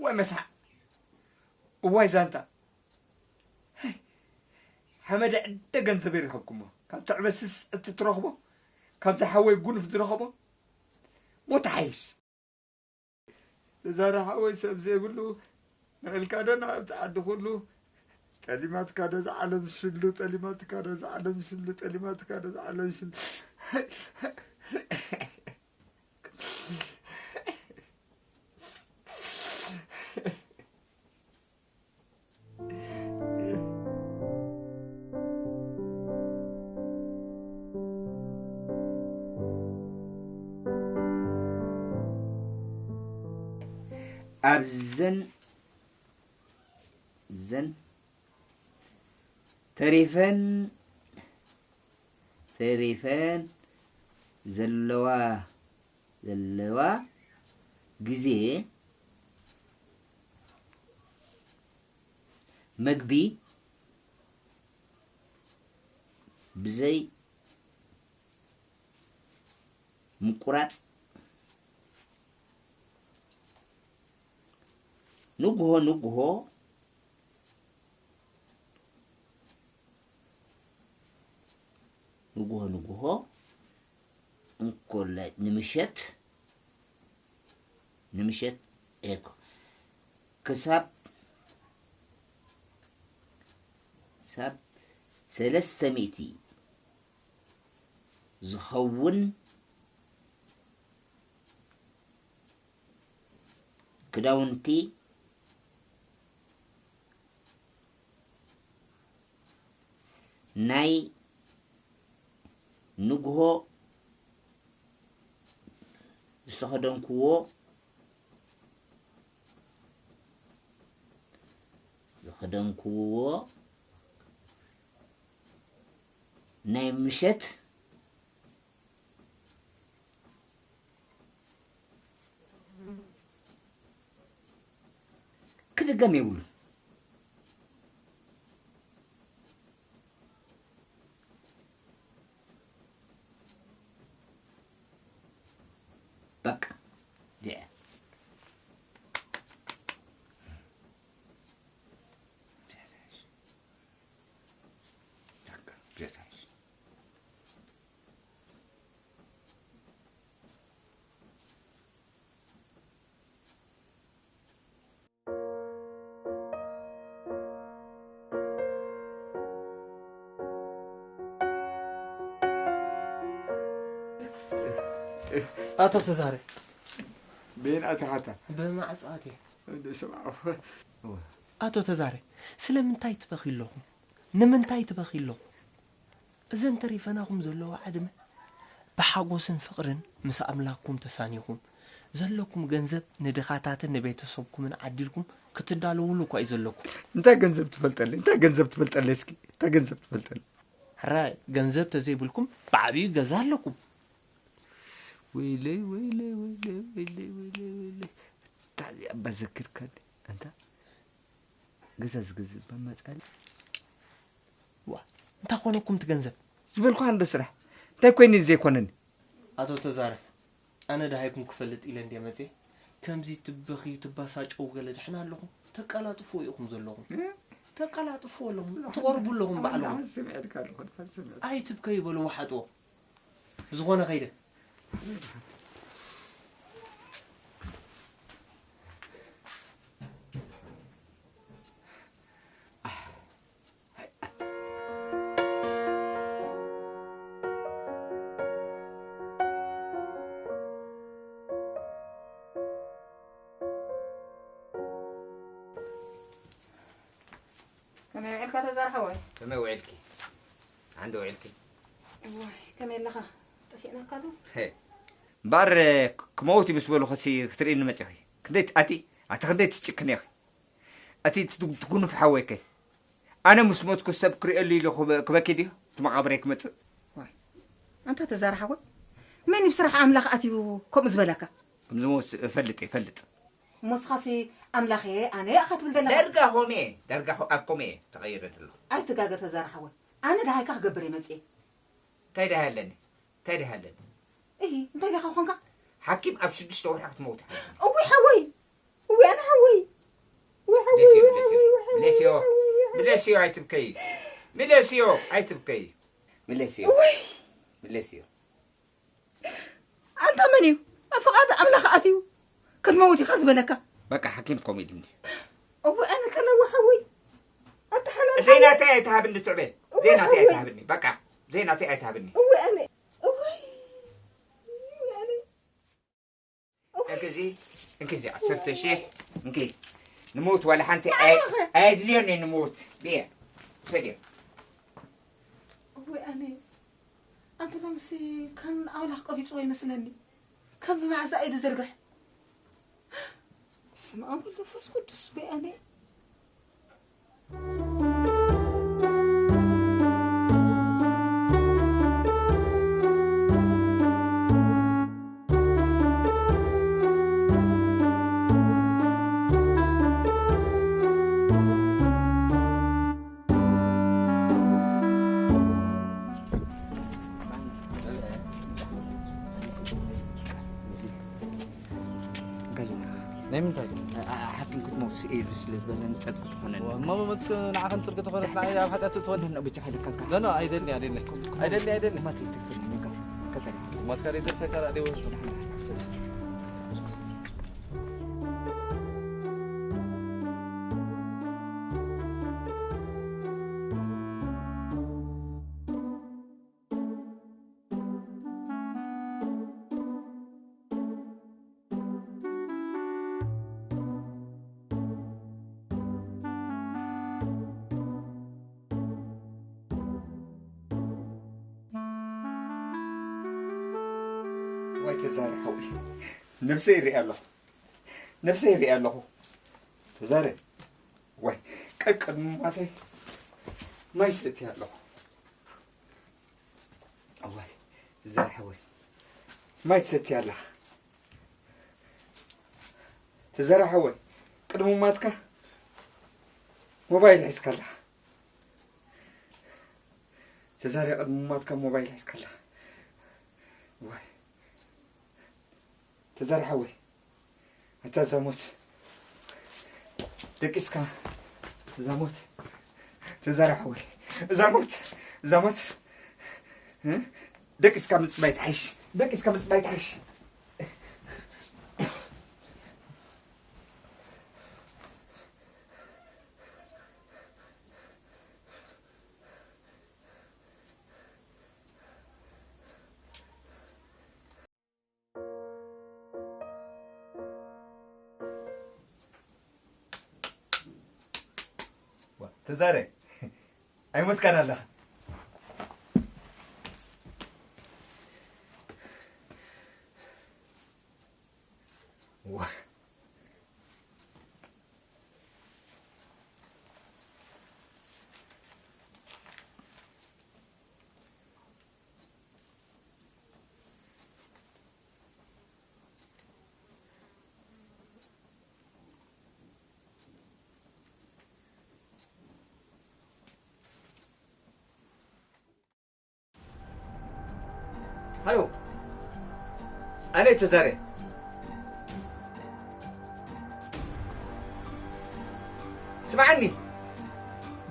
ወይ መስሓቕ፣ እዋይ ዛንታ። ሓመድ ዕደ ገንዘበይ ረኸብኩሞ። ካብ ትዕበስስ እትትረኽቦ፣ ካብዛ ሓወይ ጉኑፍ ዝረኸቦ፣ ሞት ሓይሽ። ተዛሪ ሓወይ ሰብ ዘይብሉ፣ ንዕልካ ዶ ናብቲ ዓዲ ኩሉ፣ ጠሊማትካ ዶ ዝዓለም ሽሉ፣ ጠሊማትካ ዶ ዝዓለም ሽሉ፣ ጠሊማትካ ዶ ዝዓለም ሽሉ። ኣብዘን ዘን ተሪፈን ተሪፈን ዘለዋ ዘለዋ ግዜ መግቢ ብዘይ ምቁራጽ ንግሆ ንግሆ ንግሆ ንግሆ እንኮለ ንምሸት ንምሸት እኮ ክሳብ ክሳብ ሰለስተ ሚእቲ ዝኸውን ክዳውንቲ ናይ ንግሆ ዝተኸደንክዎ ዝኸደንክዎ ናይ ምሸት ክድገም የብሉ። በቃ እዚኣ። በቃ እዚኣ። ኣቶ ተዛረ። በየን ኣተሓታ? ብማዕጾ ኣትየ። እንደ ስምዓ። ኣቶ ተዛረ፣ ስለምንታይ ትበኽዩ ኣለኹም? ንምንታይ ትበኽዩ ኣለኹም? እዘን ተሪፈናኹም ዘለዋ ዕድመ ብሓጎስን ፍቕርን ምስ ኣምላኽኩም ተሳኒኹም፣ ዘለኩም ገንዘብ ንድኻታትን ንቤተሰብኩምን ዓዲልኩም ክትዳለውሉ እኳ እዩ ዘለኩም። እንታይ ገንዘብ ትፈልጠለይ? እንታይ ገንዘብ ትፈልጠለይ? እስኪ እንታይ ገንዘብ ትፈልጠለይ? ሕራይ ገንዘብ ተዘይብልኩም ብዓብዩ ገዛ ኣለኩም። ወይለይ፣ ወይለይ፣ ወይለይ፣ ወይለይ፣ ወይለይ፣ ወይለይ። እንታይ እባ ዘኪርካኒ? ኣንታ ገዛ ዝገዝእ እባ መጻኒ። ዋ፣ እንታይ ኮነኩም እቲ ገንዘብ? ዝበልኩኻ እንዶ ስራሕ። እንታይ ኮይኑ ዘይኮነኒ? ኣቶ ተዛረብ፣ ኣነ ደሃይኩም ክፈልጥ ኢለ እንድየ መጽየ። ከምዚ ትበኽዩ ትባሳጨው ገለ ድሕና ኣለኹም። ተቀላጥፍዎ ኢኹም ዘለኹም። እ? ተቀላጥፍዎ ኣለኹም። ትቐርቡ ኣለኹም ባዕልኹም። ስምዒትካ ኣለኹ፣ ስምዒት። ኣይትብከዩ በሉ፣ ወሓጥዎ። ዝኾነ ከይደ። ከመይ ውዒልካ ተዛር ሓወይ? ከመይ ውዒልኪ? ዓንዲ ውዒልኪ? እዋይ፣ ከመይ ኣለኻ? ጠፊእናካ ዶ? ሄ። እምበኣር፣ ክመውት እዩ ምስ በሉኸሲ ክትርእይኒ መጺኺ። ክንደይ ት-፣ ኣቲ፣ ኣቲ ክንደይ ትጭክን ኢኺ። ኣቲ ትጉ-፣ ትጉኑፍ ሓወይከ። ኣነ ምስ ሞትኩ ሰብ ክርእየሉ ኢሉ ክበ-፣ ክበኪ ድዩ? እቲ መቓብረይ ክመጽእ? ዋይ። ኣንታ ተዛር ሓወይ፣ መን እዩ ብስራሕ ኣምላኽ ኣትዩ ከምኡ ዝበለካ? ከም ዝመውት እፈልጥ እየ፣ እፈልጥ። እሞ እስኻሲ ኣምላኽ እየ፣ ኣነ እየ ኢኻ ትብል ዘለኻ። ዳርጋ ከምኡ እየ፣ ዳርጋ ከ-፣ ኣብ ከምኡ እየ ተቐይረ ዘለኹ። ኣይትጋገ ተዛር ሓወይ፣ ኣነ ደሃይካ ክገብር እየ መጽየ። እንታይ ደሃይ ኣለኒ? እንታይ ደሃይ ኣለኒ? እሂ፣ እንታይ ዲኻ ኾንካ? ሓኪም ኣብ ሽዱሽተ ወርሒ ክትመውት ሓኪም። እውይ ሓወይ፣ እውይ ኣነ ሓወይ። ምለስዮ ኣይትብከይ። ምለስዮ ኣይትብከይ። ምለስዮ። እውይ! ምለስዮ። ኣንታ መን እዩ ኣብ ፍቓድ ኣምላኽ ኣትዩ ክትመውት ኢኻ ዝበለካ? በቃ ሓኪም ኮሜዲ እንዲ። እወ ኣነ ከለዋ ሓወይ ኣተሓላል ዘይናተይ ኣይትሃብኒ ትዕበ። እወ ዘይናተይ ሓወይ። ኣይትሃብኒ። በቃ ዘይናተይ ኣይትሃብኒ። እወ ኣነ እወ ኣነ እንክዚ እንክዚ ዓሰርተ ሺሕ እንኪ ንሞት ዋላ ሓንቲ ኣይ- ኣየድልዮን እዩ ንሞት ብየ ሰድዮ። እወ ኣነ ኣንተ ሎምሲ ካን ኣውላኽ ቀቢጽዎ ይመስለኒ። ካብ ብመዓዛ እዩ ዝዝርግሕ። በስመ ኣብ ወወልድ ወመንፈስ ቅዱስ በያኔ። ናይ ምንታይ? ሓኪም ክትመውት ስኢል ስለ ዝበለኒ ጸድቂ ትኾነኒ። እሞ መመትክ ንዓኸን ጽድቂ ትኾነስ ንዓይ ኣብ ሓጢኣት ትወድን። ብቻ ሓይልካ ኖ ኖ ኣይደልኒ ኣይደልኒ ኣይደልኒ ኣይደልኒ። ማተይ ትክክል ነጋ ከተሪያ። ማትካ ደይ ተፈካ ራዲ ወስዱ። ዋይ ተዛሪ ሓወይ፣ ነብሰይ ይርኢ ኣለኹ፣ ነብሰይ ይርኢ ኣለኹ። ተዛሪ ዋይ፣ ቀቅድሚ ማተይ ማይ ሰትየ ኣለኹ። እዋይ፣ ተዛሪ ሓወይ፣ ማይ ትሰቲ ኣለኻ። ተዛሪ ሓወይ፣ ቅድሚ ማትካ ሞባይል ሒዝካ ኣለኻ። ተዛሪ ቅድሚ ማትካ ሞባይል ሒዝካ ኣለኻ። እዋይ፣ ተዛሪ ሓወይ፣ ኣታ እዛ ሞት ደቂስካ፣ እዛ ሞት፣ ተዛሪ ሓወይ፣ እዛ ሞት፣ እዛ ሞት፣ እ? ደቂስካ ምጽባይ ትሓይሽ፣ ደቂስካ ምጽባይ ትሓይሽ። ዋ፣ ተዛረ፣ ኣይሞትካን ኣለኻ። ዋ። ሃሎ፣ ኣነ ተዛረ። ስምዓኒ፣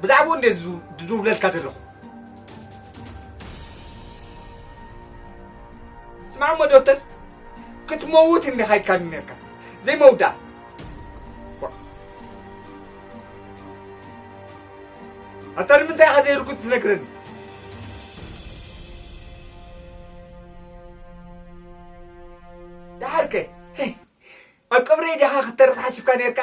ብዛዕባኡ እንደ ዝድውለልካ ዘለኹ። ስማዕ እሞ ዶክተር፣ ክትመውት እንዲኻ ኢልካኒ ነርካ። ዘይመውዳእ። ኣታ ንምንታይ ኢኻ ዘይርጉጽ ትነግረኒ? ደሓርከ፣ ኣብ ቀብረይ ዲኻ ክትተርፍ ሓሲብካ ነርካ?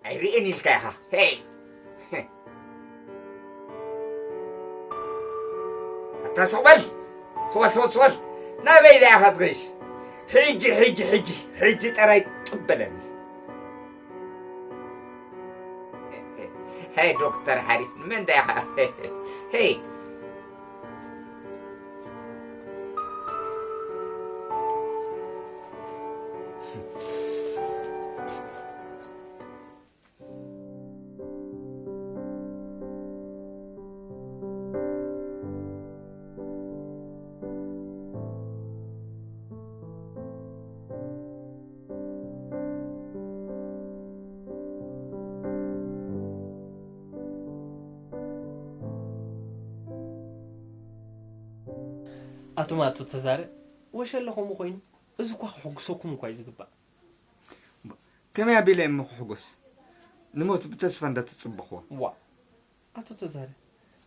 ኣይርእን ኢልካ ኢኻ። ሄይ! ኣታ ስቕ በል! ስቕ በል፣ ስቕ በል፣ ስቕ በል! ናበይ ደኣ ኢኻ ትገይሽ? ሕጂ፣ ሕጂ፣ ሕጂ፣ ሕጂ ጥራይ ጥበለኒ። ሄይ ዶክተር ሓሪፍ፣ ንመን ደኣ ኢኻ? ሄይ! ኣቱም ኣቶ ተዛረ፣ ወሸለ ከምኡ ኮይኑ፣ እዚ እኳ ክሕጉሰኩም እኳ እዩ ዝግባእ። ከመይ ኣቢለ እሞ ክሕጎስ? ንሞት ብተስፋ እንዳተጸበኽዎ። ዋ፣ ኣቶ ተዛረ፣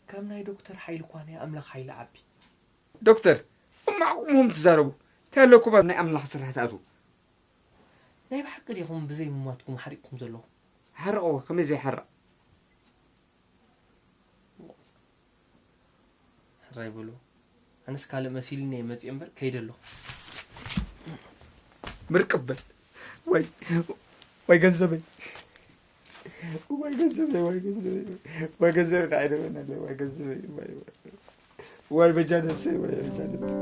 ካብ ናይ ዶክተር ሓይሊ እኳ ናይ ኣምላኽ ሓይሊ ዓቢ። ዶክተር፣ እሞ ዓቕምኹም ትዛረቡ። እንታይ ኣለኩም ኣብ ናይ ኣምላኽ ስራሕ ትኣትዉ? ናይ ብሓቂ ዲኹም ብዘይ ምማትኩም ሓሪቕኩም ዘለኹም? ሓርቕዎ፣ ከመይ ዘይሓርቕ? ሕራይ በሉ። ኣነስ ካልእ መሲሉኒ እየ መጺኤ እምበር ከይደ ኣለኹ። ምርቅፍ በል። ወይ፣ ወይ ገንዘበይ። ወይ ገንዘበይ፣ ወይ ገንዘበይ። ወይ ገንዘበይ ንዓይ ደበናለይ፣ ወይ ገንዘበይ፣ ወይ፣ ወይ። ወይ በጃ ነብሰይ፣ ወይ በጃ ነብሰይ።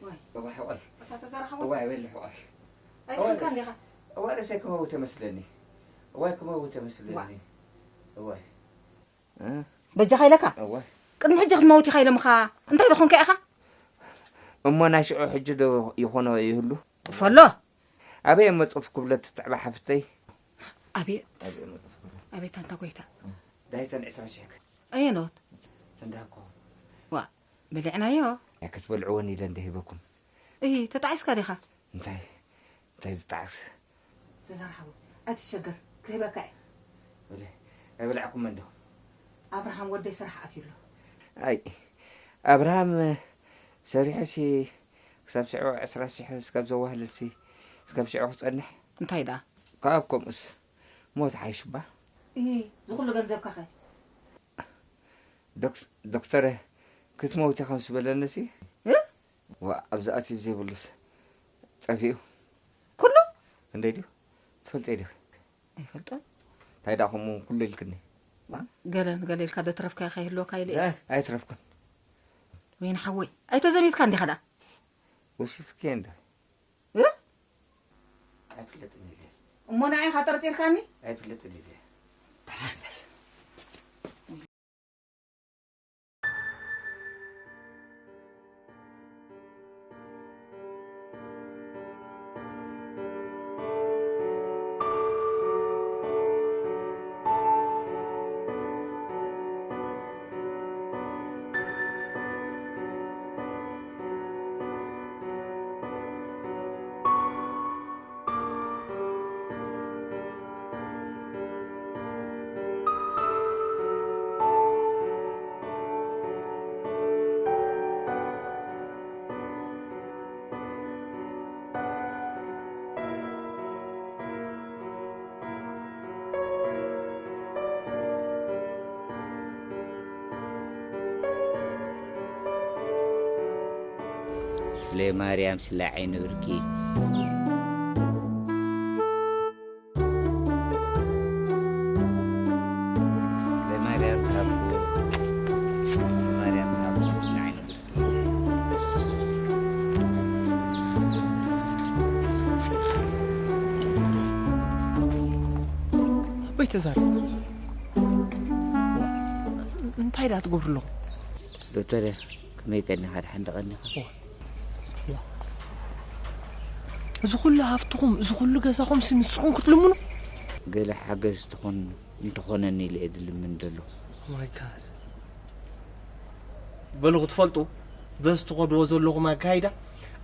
ዋይ። እዋይ፣ ሕቆይ። እታ ተዘራሕቦ? እዋይ፣ በል ሕቆይ። ኣይትፈልጣን ዲኻ? እዋይ፣ ርእሰይ ክመውት መስለኒ። እዋይ፣ ክመውት መስለኒ። ዋ። እዋይ። እ? በጃኻ ኢለካ? እዋይ። ቅድሚ ሕጂ ክትመውት ኢኻ ኢሎምኻ። እንታይ ዝኾንካ ኢኻ? እሞ ናይ ሽዑ ሕጂ ዶ ይኾኖ ይህሉ? ጥፎ ኣሎ። ኣበይ እሞ ጥፍ ክብሎ ትጥዕባ ሓፍተይ? ኣቤት። ኣበይ እሞ ጥፍ ክብሎ? ኣቤት ኣንታ ጎይታ። ዳይተን ዕስራ ሺሕ ከ? ኣየኖት? ተንዳኮ። ዋ፣ በሊዕናዮ። ኣይ ክትበልዕወን ኢለ እንደ ሂበኩም። እይ፣ ተጣዒስካ ዲኻ? እንታይ? እንታይ ዝጣዕስ? ተዛራሓቡ። ኣይትሸገር፣ ክህበካ እየ። ወደ፣ ኣይበላዕኩምን ዶ? ኣብርሃም ወደይ ስራሕ ኣትዩ ኣሎ። ኣይ፣ ኣብርሃም ሰሪሑሲ ክሳብ ሽዑ ዕስራ ሽሕ እስካብ ዘዋህልልሲ እስካብ ሽዑ ክጸንሕ። እንታይ ደኣ? ካብ ከምኡስ ሞት ሓይሹባ። እይ፣ ዝኹሉ ገንዘብካ ኸ? ዶክ-፣ ዶክተር ክትመውቲ ከም ዝበለንሲ? እ? ዋ፣ ኣብዚ ኣትዩ ዘይብሉስ ጠፊኡ። ኩሉ? ክንደይ ድዩ? ትፈልጠይ ዲኺ? ኣይፈልጦን። እንታይ ደኣ ከምኡ ኩሉ ኢልክኒ? ዋ፣ ገለ ንገለ ኢልካ ዶ ትረፍካዮ ከይህልወካ ኢለ እየ። ኣይ፣ ኣይትረፍኩን። ወይኒ ሓወይ፣ ኣይተዘሚትካን ዲኻ ደኣ? ወሲስክዮ እንዶ? እ? ኣይፍለጥን ኢለ። እሞ ንዓይ ኢኻ ጠርጢርካኒ? ኣይፍለጥን ኢለ። ደሓን በል። ስለ ማርያም ስለ ዓይኒ ብርኪ። ስለ ማርያም ታቦ፣ ስለ ማርያም ታቦ ስለ ዓይኒ ብርኪ። ኣቦይ ተዛረብ። እንታይ ደኣ ትገብሩ ኣለኹም? ዶክተር፣ ከመይ ቀኒኻ? ደሓን ዶ ቀኒኻ? ዋ። እዚ ኩሉ ሃፍትኹም፣ እዚ ኩሉ ገዛኹም ሲ ንስኹም ክትልምኑ? ገለ ሓገዝ ትኾን እንተኾነኒ ኢለ እየ ዝልምን ዘለኹ። Oh my God። በሉ ክትፈልጡ፣ በዚ ትኸድዎ ዘለኹም ኣካይዳ፣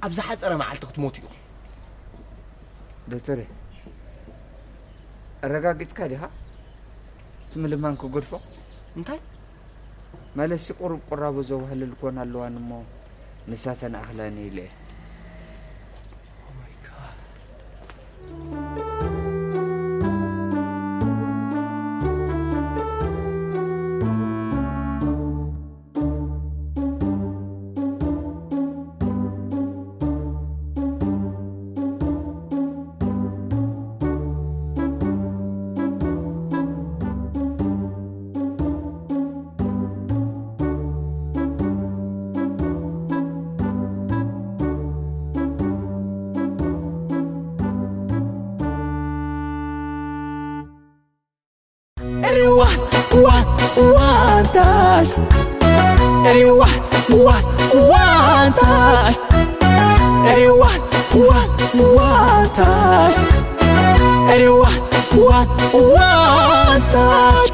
ኣብ ዝሓጸረ መዓልቲ ክትሞቱ ኢኹም። ዶክተር፣ ኣረጋጊጽካ ዲኻ? እቲ ምልማን ክገድፎ? እንታይ? ማለትሲ ቁሩብ ቁራቦ ዘዋህልል ኮን ኣለዋን እሞ ንሳ ተንኣኽላኒ ኢለ እየ። Oh my God። Everyone, one, one time. Everyone, one, one time. Everyone, one, one time. Everyone, one, one time.